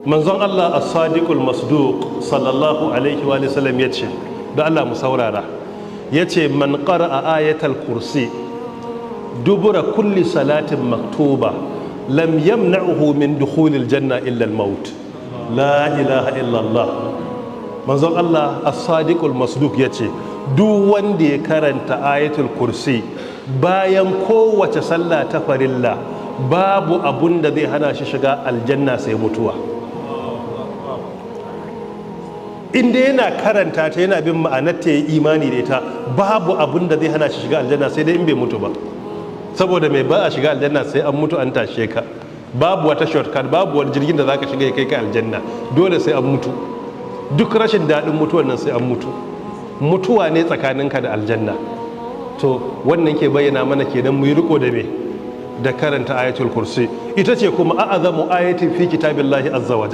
Manzon Allah as-sadiqul masduq sallallahu alaihi wa sallam yace, da Allah mu saurara, yace: "Man qara'a ayatal kursi dubura kulli salatin maktuba, lam yamna'uhu min dukhulil janna illa al-maut." La ilaha illallah. Manzon Allah as-sadiqul masduq yace duk wanda ya karanta ayatul kursi bayan kowace sallah ta farilla, babu abun da zai hana shi shiga aljanna sai mutuwa. Inda yana karanta ta, yana bin ma'anar ta, yi imani da ita, babu abun da zai hana shi shiga aljanna sai dai in bai mutu ba. Saboda mai ba a shiga aljanna sai an mutu an tashe ka. Babu wata shortcut, babu wani jirgin da zaka shiga ya kai ka aljanna. Dole sai an mutu. Duk rashin daɗin mutuwan nan, sai an mutu. Mutuwa ne tsakaninka da aljanna. To, wannan ke bayyana mana kenan mu yi riko da me? Da karanta ayatul kursi. Ita ce kuma a'azamu ayatin fi kitabillahi azza wa.